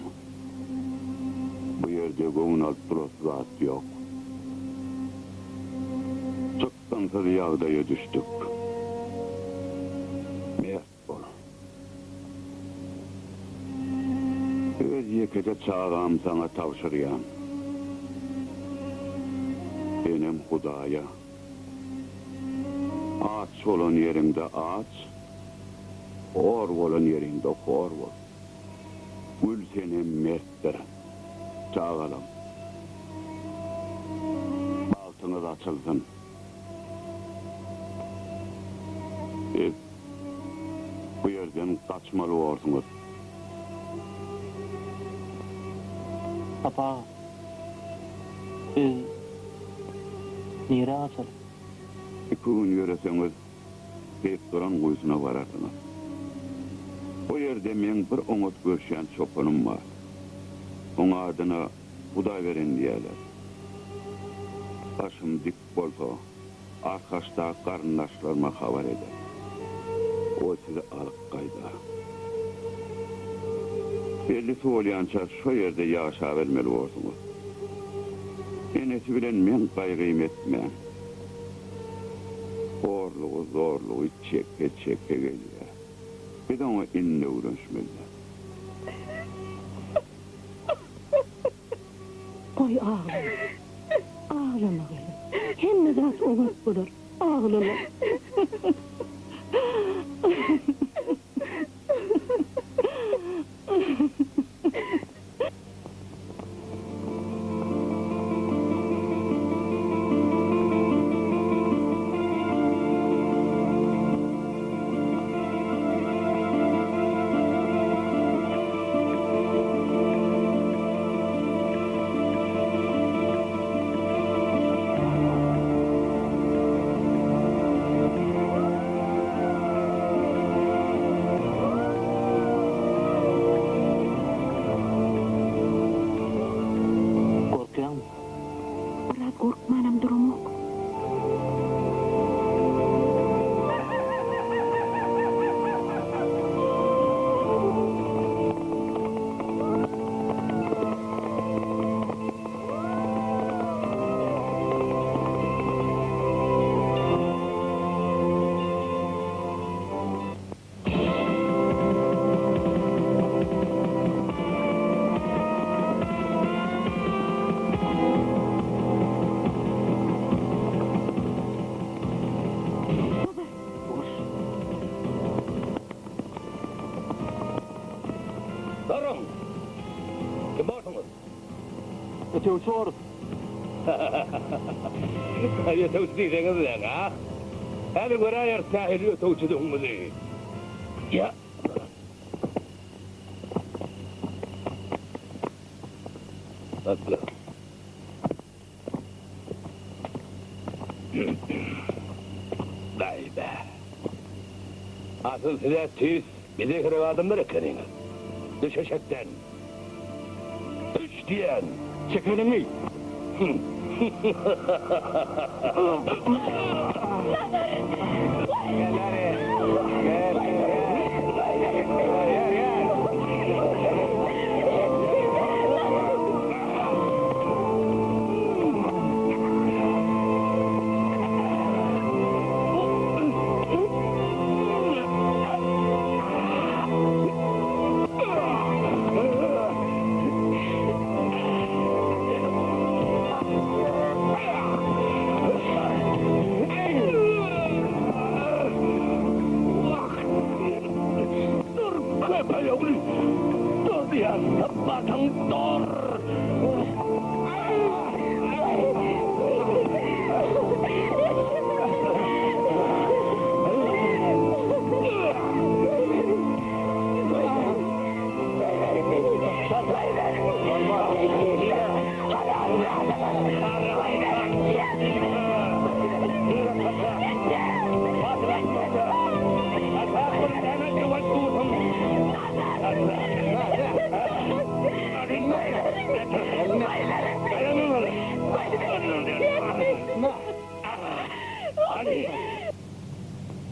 bu ýerde göwün alyp durasy zat ýok. Çykgynsyz ýagdaýa düşdük. Mert bol. Öz ýekeje çagamy saňa tabşyrýan. Senem Hudaýa. Aç bolan ýeriňde aç, hor bolan ýeriňde hor bol. Gül senem mertdir. Çagalam. Bagtyňyz açylsyn. Siz bu ýerden gaçmaly borsuňyz. Sapa aga, biz nirä gaçaly? Iki gün ýöreseňiz, Keýikgyran guýusyna bararsyňyz. O ýerde meň bir oňat görüşýän çopanym bar. Oň adyna Hudaýberen diýýärler. Başym dik bolsa, Arkaçdaky garyndaşlaryma habar eder. O sizi alyp gaýdar. Bellisi bolýança şo ýerde ýaşabermeli borsuňyz. Enesi bilen meň gaýgymy etmäň. Horlugy, zorlugy çeke-çeke gelýär. Biz oňa indi öwrenişmeli. Goý aglama. Aglama gyzym. Hemme zat oňat bolar. Aglama. Duruň! Kim borsuňyz? Ötegçi borus. Ötegçi diýseňiz näme, a? Häzir göräýeris nähili ötegçidigiňizi. Ýa. Sakla. Baý-be. Asyl siz-ä tüýs bize gerek adamlar ekeniňiz. Düş eşekden. Düş diýen! Çekeliňmi? Dur köpek ogly! Dur diýýän, batyň dur!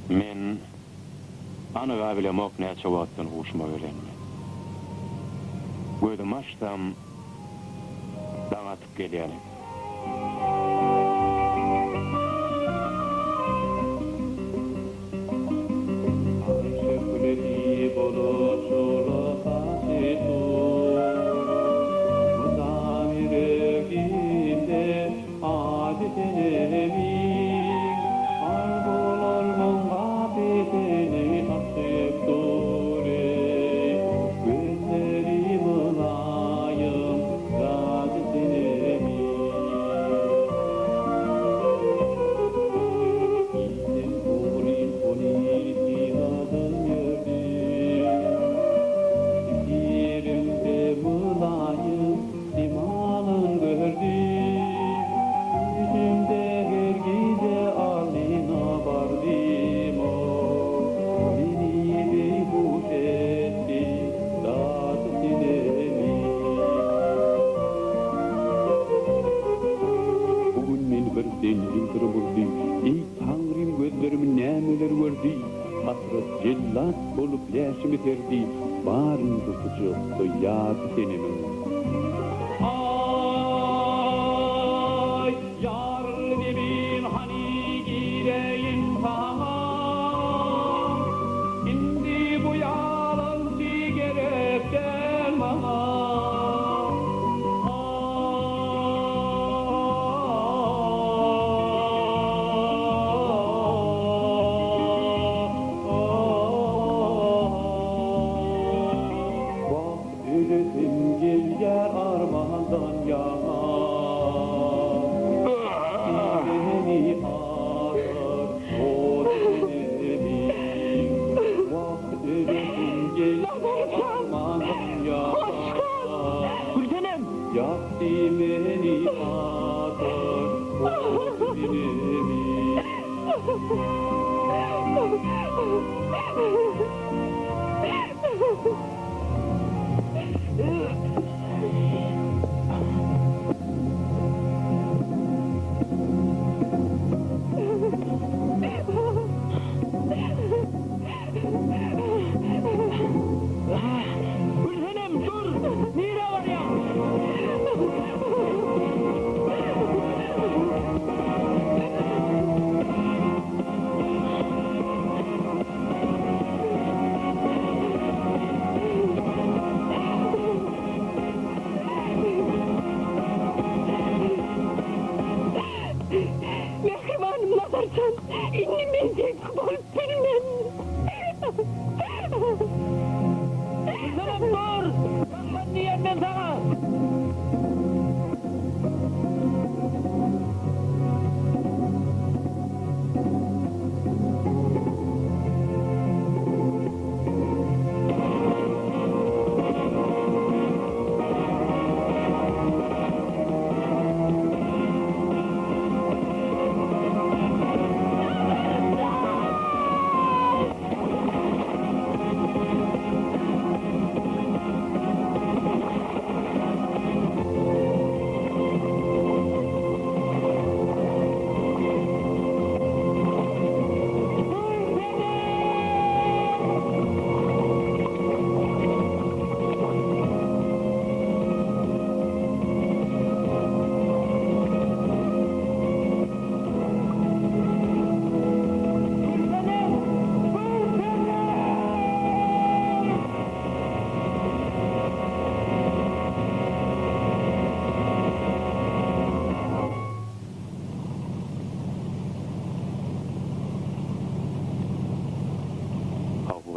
Men anyga bilemok näçe wagtdan huşuma gelenini. Gözümi açsam, daň atyp gelýän eken. Bu gün meni bir zenjir durmurdy, Eý, Taňrym, gözlerim nämeler gördi, Hasrat jellat bolup läşimi serdi, Baryn bu gujakda ýady senemiň. Aý, ýaryl nebin hany gireýin saňa, Indi bu ýalançy gerek däl maňa. Wah, ölesim gelýär.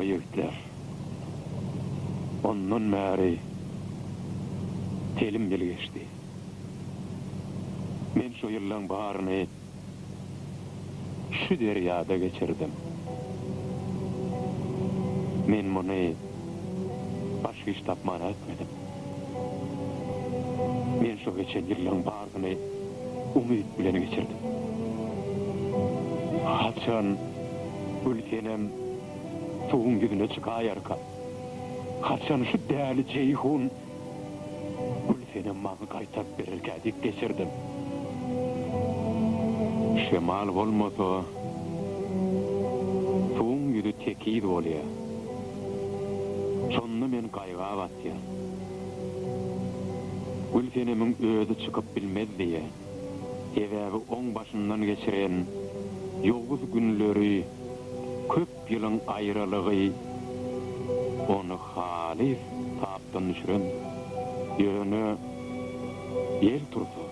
Hawa ýigitler. Ondan bäri telim ýyl geçdi. Men şo ýyllaň baryny şu derýada geçirdim. Men muny başga iş tapman etmedim. Men şo geçen ýyllaň baryny umyt bilen geçirdim. Haçan Gülsenem suwuň ýüzüne çykaýarka? Haçan şu däli Jeýhun Gülsenem maňa gaýtaryp bererkä diýip geçirdim. Şemal bolmasa, suwuň ýüzi tekiz bolýar. Şonda men gaýga batýan. Gülsenemiň özi çykyp bilmez diýýän. Sebäbi oň başyndan geçiren ýowuz günleri köp ýylyň aýralygy ony halys tapdan düşüren. Ýöne ýel tursa,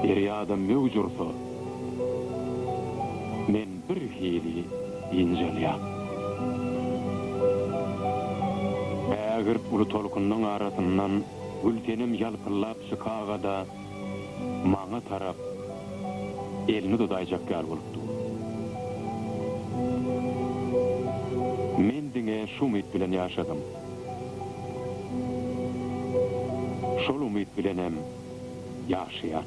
derýada möwç ursa, men birhili ynjalýan. Ägirt uly tolkunlaň arasyndan Gülsenem ýalpyldap çykaga-da, maňa tarap elini uzaýjak ýaly bolup dur. Men diňe şu umyt bilen ýaşadym. Şol umyt bilenem ýaşaýan.